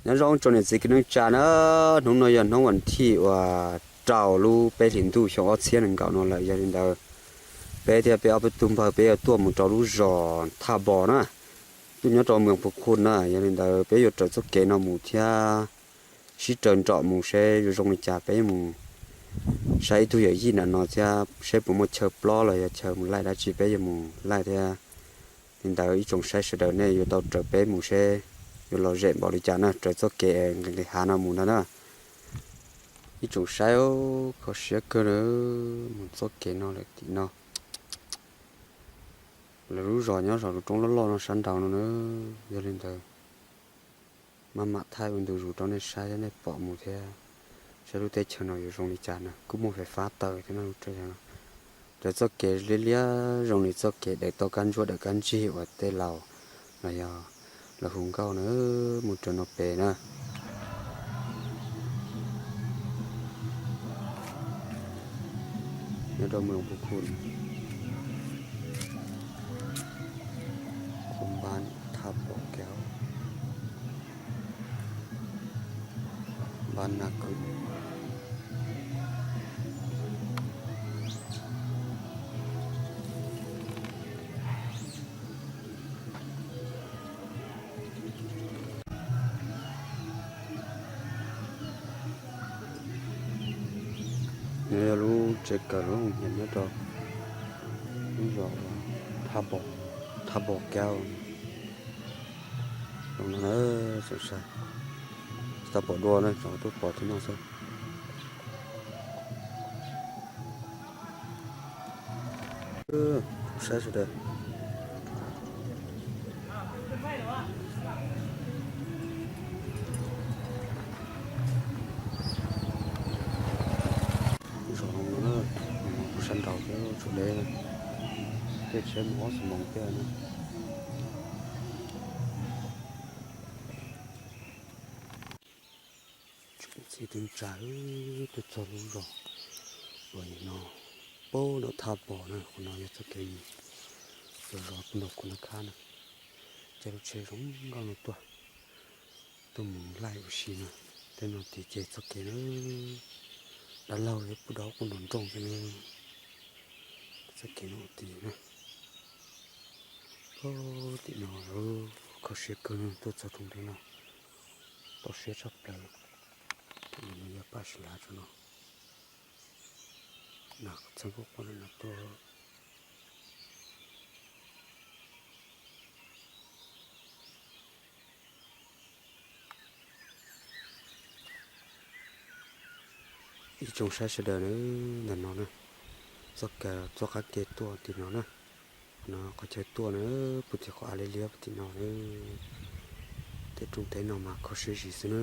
Nyob zoo tsoom niam txiv kwv tij neej tsa na, hnub no yog hnub vas thij uas rau lub peb hlis ntuj xyoo ob txhiab nees nkaum no lawm. Yog li ntawd, peb thiab peb ob peb tug npawg peb yuav tuaj mus rau lub zos Thaj Npos na, tuaj nyob rau moos Phu Khu na. Yog li ntawd peb yuav raws txoj kev no mus thiab sib raws nraum mus seb yuav zoo li cas. Peb yuav mus saib ib tug yawm yij nram no thiab seb puas muaj chaw plob los yog chaw mus laij dab tsi, peb yuav mus laij thiab. Li ntawd ib tsoom saib sawv daws nej yuav tau raws peb mus seb yuav lom zem npaum li cas na, raws txoj kev nqis nqis hav no mus ntag na. Ib tsoom saib, kho siab kawg na, mus txoj kev no lawm tim no. Lawv lub zos nyob zos lub roob loj loj no sab nraud no na. Yog li ntawd, maj mam thaij ua ntu zus rau nej saib thiab nej pom mus thiab, saib lub teb chaws no yuav zoo li cas na. Kuj muaj fais fab taws thiab no. Raws txoj kev liab liab zoo li txoj kev daws tau kab ntsuab daws kab ntsig uas tej laus los yog lawv hu nkauj na, mus raws no pem na. Nyob rau moos Phu Khu, khu npab Thaj Npos Kaub, npab Nas Kwm. Nws yog lub tsev kawm lub hoos hias nyob rau lub zos Thaj Npos Kaub no na. Tsis tau pom dua na, tsuas tuaj pom tim no xwb. Saib sawv daws. Zos no na, kuj sab nraud xwb, tshuav deb, tej tsheb mus ob xuab moos tej na. Tsoom txiv tsoom tsa, tuaj txog lub zos uas nim no pab nram Thaj Npos na, qhov no yog txoj kev mus rau zos pem nram Kuv Nab Khab na. Caij lub tsheb zoo nkauj no tuaj, tuaj mus laij ua si na. Tej no tim ces txoj kev na, dab laug thiab pub dab quaj nrov nrooj xwb na. Txoj kev no tim na, tim no kho siab kawg, tuaj txog rau nram no, tau siab tshaj plaws. Yog paj si lav tso no, nas txheeb kuj quaj na tuaj. Ib tsoom saib sawv daws na, ntawm no na, txoj kev, txoj qab kev tuaj tim no na, qhov no qhov chaw tuaj na, puag tim qhov av liab liab puag tim no na. Tej roob teb no mas kho siab zim xwb na,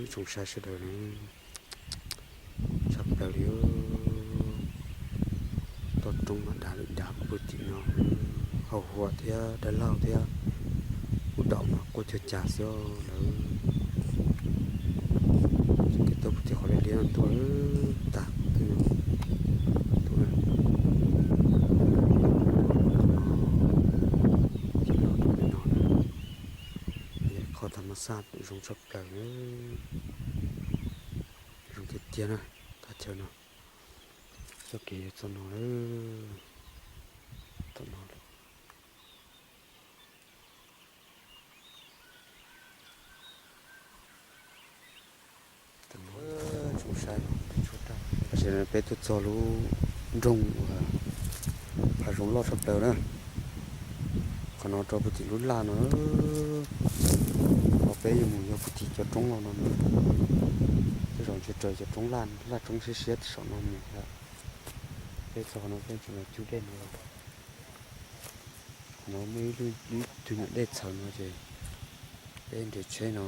ib tsoom saib sawv daws na. Tshaj plaws li, toj roob mas dav li dav puag tim no, hau huam thiab dab laug thiab, kuj daum mas quaj cag cas xwb lawm. Kev tuaj puag tim qhov liab liab no tuaj tag, tuaj, ces los rau pem no na. Qhov thas mas xaj zoo tshaj plaws na, zoo tiag tiag na, thaj chaw no. Txoj kev yuav txog no lawm, txog no lawm. Tam sim no peb tuaj txog lub nroog uas hav zoov loj tshaj plaws na. Qhov no rau puag tim lub laj no, qhov peb yuav mus yog puag tim cov roob los no na. Tej zaum ntshe raws cov roob laj, laj roob siab siab tim saum no mus thiab. Peb txog qhov no peb tseem los cug dej no los. Qhov no muaj ib lub, ib tug nyuam dej txhawv no ces peb nres tsheb no,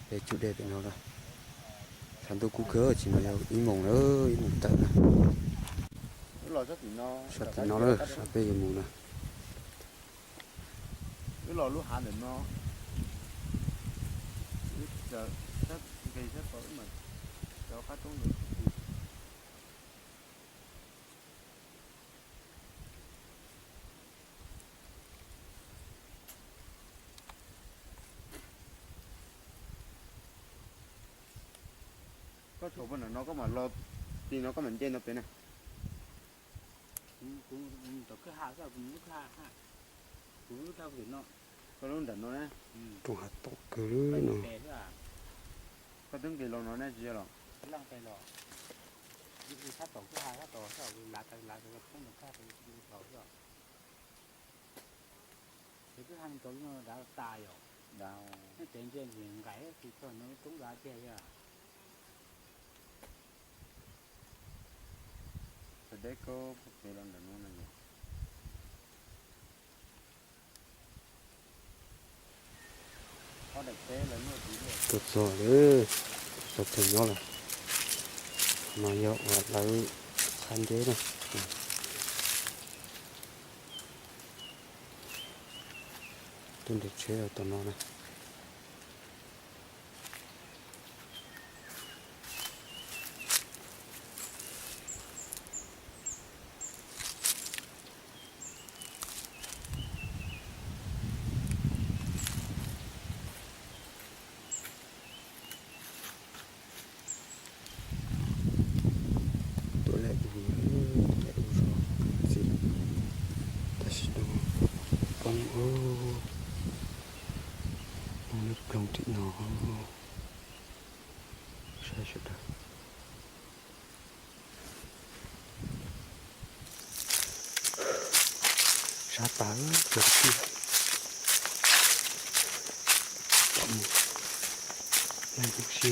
peb cug dej pem no lawm. Tshav ntuj kub kawg, tsis no yog ib moos lawm, ib moos tawm na. Sab tim no lawm, sab peb yuav mus na. Thaum poj nram no koj mam los, tim no koj mam nce no pem na. Kuv, kuv, kuv tom kwj ha xwb, kuv mus lub kwj ha, kuv lub dhau tim no. Koj lub nram no na. Rooj hav tom kawg li no. Koj twb nqis los no ne tsis yog los? Sab tom kwj ha sab tod, sab lav taws lav taws poob tom kwj ha tod xwb. Ces kwj ha tod lub no dav tas yom. Nej tev ntsia ntsis nqaim tsis txog no lub roob dav tiag yom. Sawv deb koj pom kev los ntawm no no yom. Tuaj txog lawm, txog tsev nyob lawm. No yog uas lawv qhab nceb na. Tuaj nres tsheb rau tom no na. Tuaj lawm, tuaj lawm zog txiv, tam sim no poob, poob lub ploog tim no. Saib sawv daws. Sab tas, mus, mus si.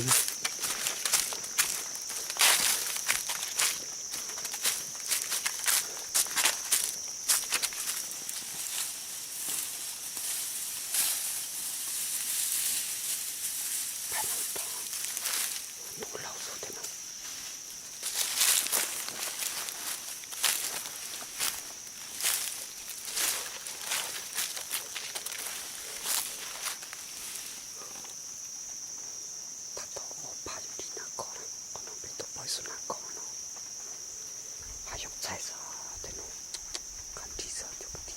Ntoo laus xwb thiab na. Tab tom pab yus ris nas khob na, qhov no peb tuaj pab ib xub nas khob no. Pab yus txhais xwb tej no, qab ris xwb cov kwv tij.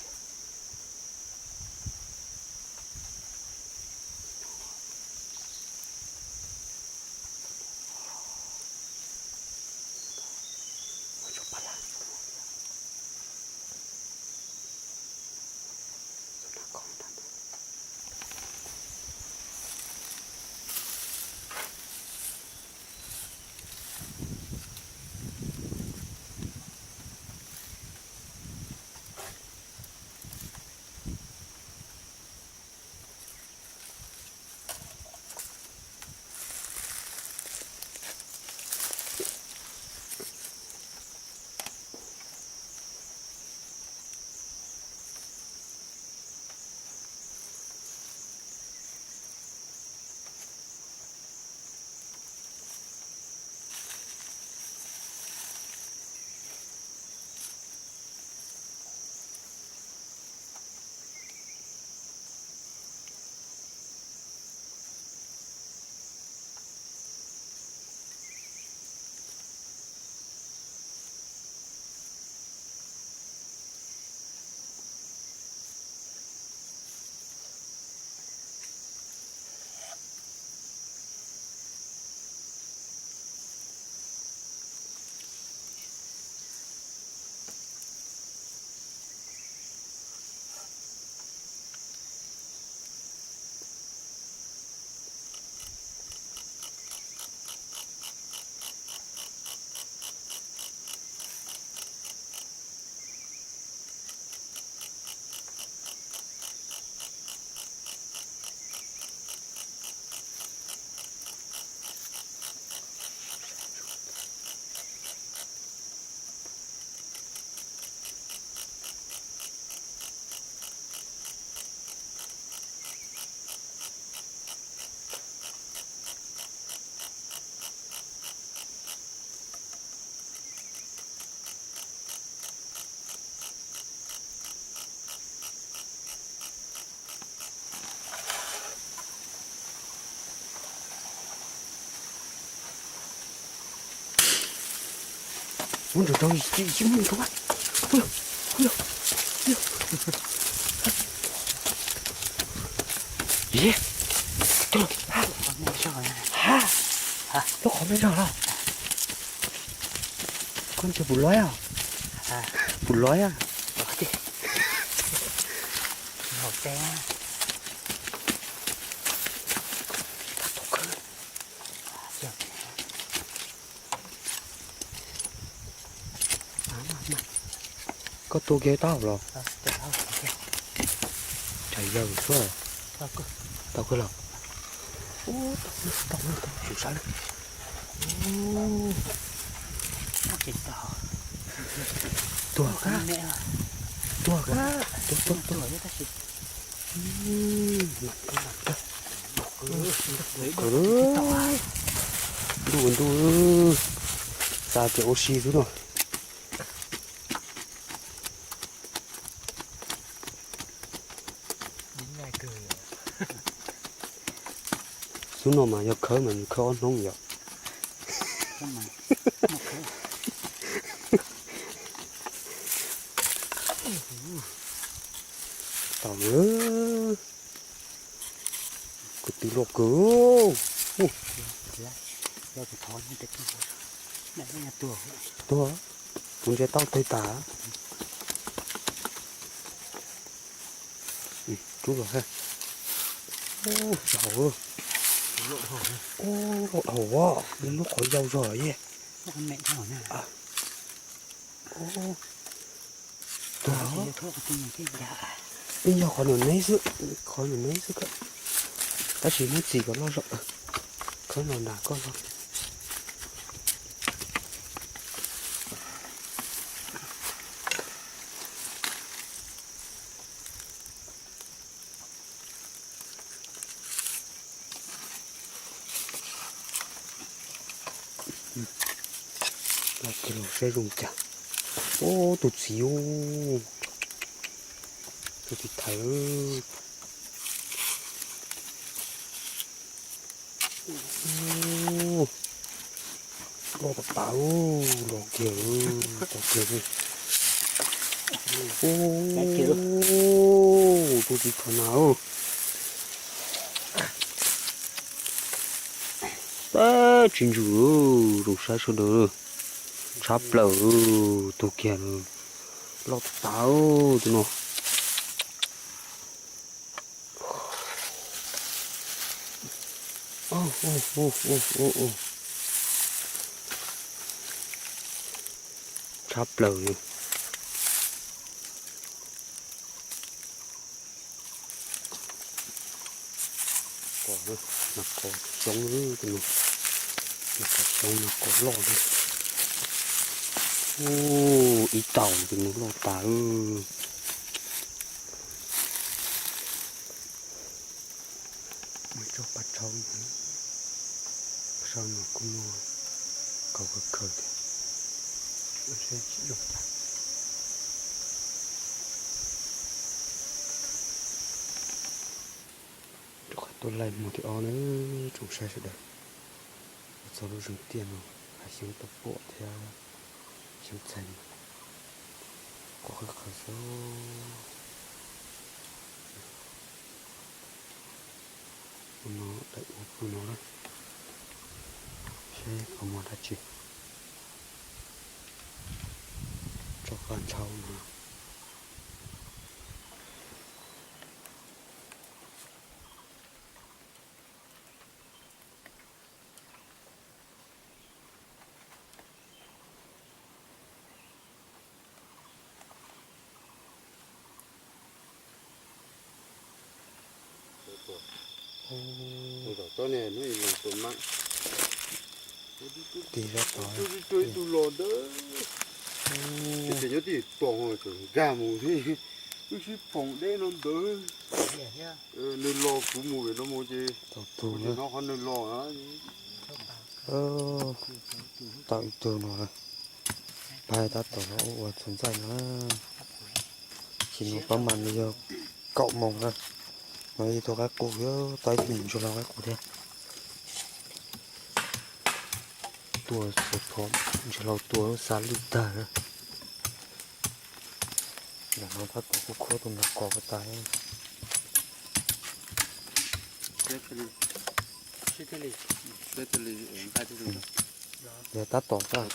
Muab nrov nrov, muab nrov. Ib, ha, lub qhov me zog los. Koj ntsia puas loj, puas loj. Koj tua kiag tau los? Tsam yawg xwb. Tau kawg los? Tau, tau, tau, tau, tau, tau, tau. Tuag kab, tuag kab, tuag, tuag, tuag. Ntuj, ntuj, xa ces ua si xwb no. Xub no mas yog khawb mas nws khawb ob hnub yom. Tau, kuv twb loj kawg. Tuag, kuv ntsia tau tawg tas. Rub los ha. Ub, loj dhau, loj dhau, lub qhov yau zog yej. Tuag, yeej yog qhov nyuam neb xwb, qhov nyuam neb xwb kawg. Tab sis muab txim kom loj zog, khawb no nram koj zog. Los kiag los saib zoo cas. Ub, tus txiv, tus txiv thaiv. Loj tas tas, loj kiag, loj kiag. Tus txiv thaiv na. Tab tsis ntsws, zoo saib sawv daws. Tshab plaws, tuag kiag, loj tas tas tus no. Tshab plaws li. Qos, nas qos xyoob, nas qos xyoob, nas qos loj li. Ub, ib taus tus no loj tas. Mus tso paj tshauv, paj tshauv no kuj muaj kaus kawg kawg thiab. Seb tsis zoo cas. Rov qab tuaj laij hmo thib ob na, tsoom saib sawv daws. Ua txog lub zeeg tiaj no, hav xyoob tau pom thiab xyoob txheem, qos qhawv qhawv xwb. Ua no daim ua pw no na, seb puas muaj dab tsi. Tso paj tshauv no. Tig zab tod. Ces nyob tim tod tseem nkag mus thiab, wb sib phoom deb no ntawd. Nws los kuv mus pem no mus ces tau tus no qhov nws los na. Tau ib tug no, pab tab tom los ua txhua ntxaij no. Tsis no pab mas nws yog kaum moos na, mas ib tug qaib qus thiab tau ib tug ntsuag hlau qaib qus thiab. Tua xov phom ntsis hlau tua lub xav lwj tag. Yam no tab tom kuj khuab tus nas qos ko tas. Yog tab tom tag.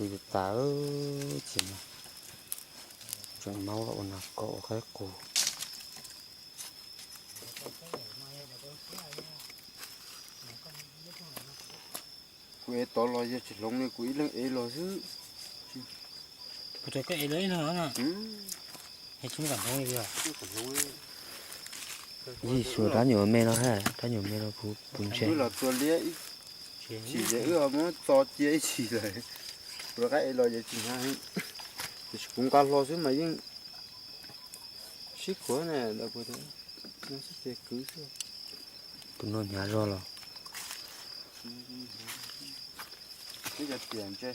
Khwv tas, tseem maub ua nas kos ua qaib qus. Kuv ev tod los yog tsis hloov li, kuv ib leeg ev los xwb. Kuv tsuas koj ev los ib leeg no na. Yij xyuas rab nyuam me no ha, rab nyuam me no kuv puv ntshe. Wb los tua liab ib chim ces wb ho muab txo cia ib chim lawm. Kuv rov qab ev los ces tsis hnyav heev, tiam sis kuv nqa hlo xwb mas yeej sib khuav na, ntawd puas, no xwb ces kwv xwb. Tus no hnyav zog los. Twb yog tias ntshe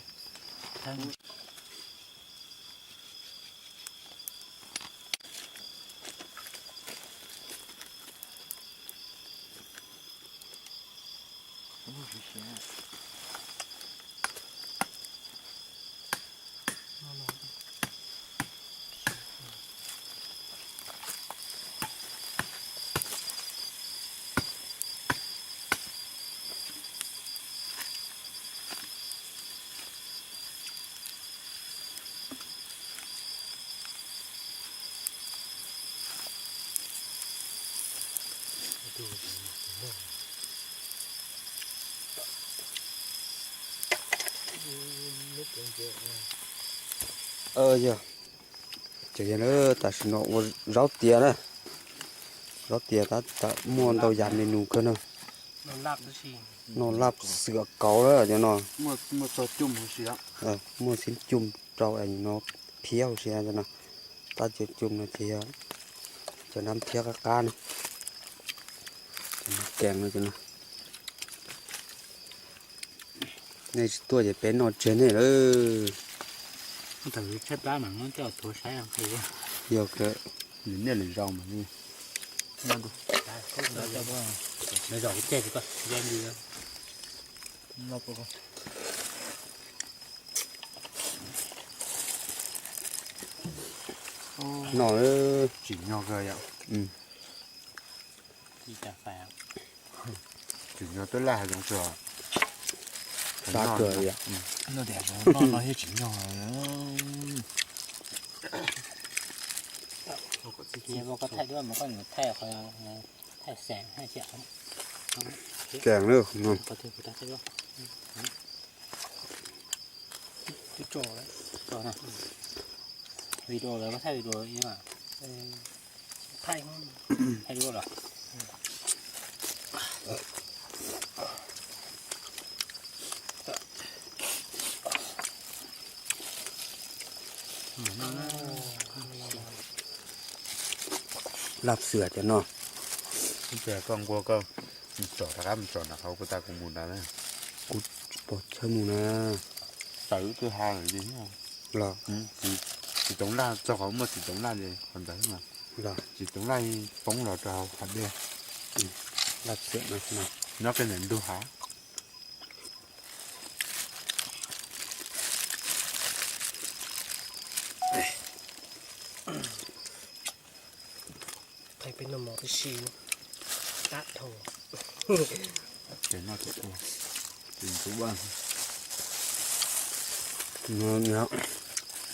Yog, ces yog tam sim no ua zaub tias na, zaub tias tab tom muaj ntau yam me nus kawg no. Noj laj xwm kauv lawm cov no. Muaj xib cum rau no phiab huv si no. Tab cov cum no ces yog cov nab phiab qab qab no. Cov no kees no cov no. Nej tsis tuaj ces peb noj tseg nej lawm. Thaum tshaib plab mas muab coj tuav saib. Yog kawg. Nws niaj lwm zaus mas li. Lwm zaus kuv ceg tsis tau, nco li. No tsim nyog kawg yom. Tsim nyog twb laj hav zoov tsuag. Sab kawg yom. No thiab tsim nyog. Koj thaij duab mas koj thaij qhov, thaij xeem thaij ciam. Xeem lawm. Twb tso lawm. Video lawv thaij video. Thaij, thaij duab los. Laj xwm tias no. Koj nquag koj tsom rov qab mus tsom nram hauv kuv tas kuv mus ntawd na. Kuv pom chaw mus na. Tawm twb ha lawm li. Los txiv toov laj, txog qhov muaj txiv toov laj li qhov ntawd. Txiv toov laj poob los rau hauv hav dej. Laj xwm no, nyob pem ntug hav. Thaij peb noj mov tib si, tab dhau.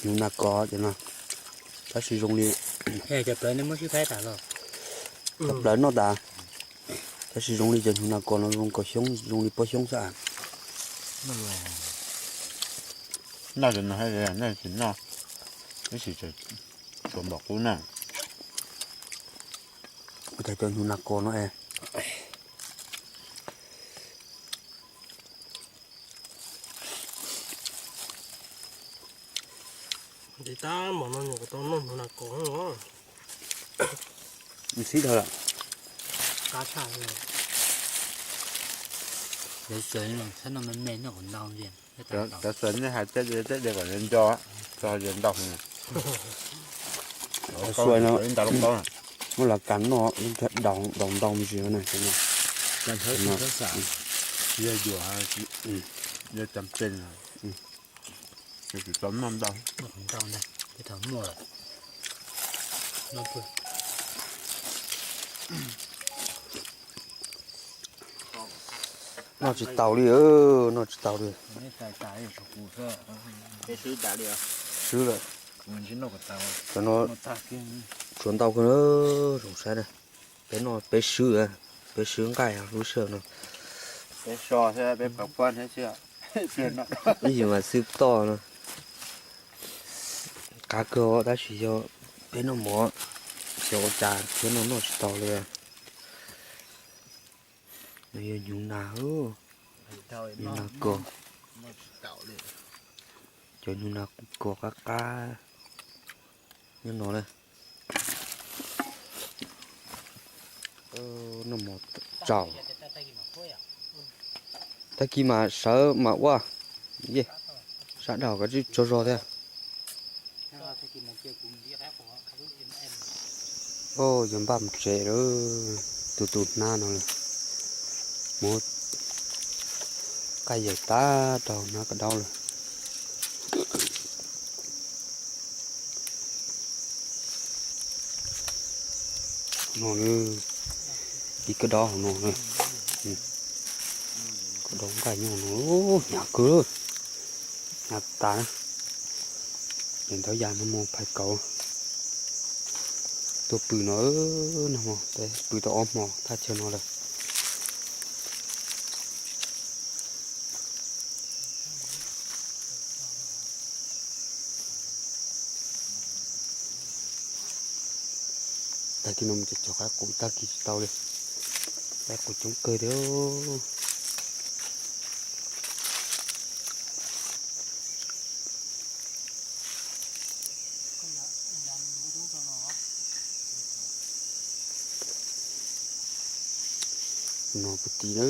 Hnyuv nas kos ces no, tab sis zoo li cov plawv noj tas, tab sis zoo li cov hnyuv nas kos no zoo kos xyoob, zoo li pob xyoob xwb. Noj cov no, noj tsis noj, tab sis tsuas npaum qub na. Kuv cov hnyuv nas kos no es. Ntev tab npaum no nyuam qhuav tau noj hnyuv nas kos os. Xib dhau lawm. Qab tshaj li. Cov xaws no me me noj kom ntau li. Cov xaws nej hais tej de tej de kom nco, tso ntau. Xaws no muab los kas noj, daus ntau me ntsis na. Yog yuam, yog cam pes, tsis tau noj ntau. Noj tsis taus li, noj tsis taus li. Swb lawm. Cov no tshuav ntau kawg, zoo saib na. Peb noj peb swb, peb swb nqaij lub sij hawm no. Ib yim mas xwb toj no. Qab kawg tab sis yog peb noj mov xyov ua cas thiab no noj tsis tau li. Nws yog hnyuv nas, hnyuv nas kos, cov hnyuv nas kos qab qab nyob no na. Noj mov tsaus. Tag kis mas sawv mas ua, sab dhau kav tsij tsaug zog thiab. Yog npaj mus tsev lawm, tus tus hnab no lawm, muab qaj yaws tag rau hnab kab daub lawm. No, ib kab daub hauv no, kab daub nqaij nyob no, hnyav kawg, hnyav tas. Ces ntawd yam no mus phais kauv tuaj pw no, no pw tau ob hmo thaj chaw no lawm. Tag kis no mus cov qaib qus tag kis tsis tau li, qaib qus coob kawg thiab. No puag tim na.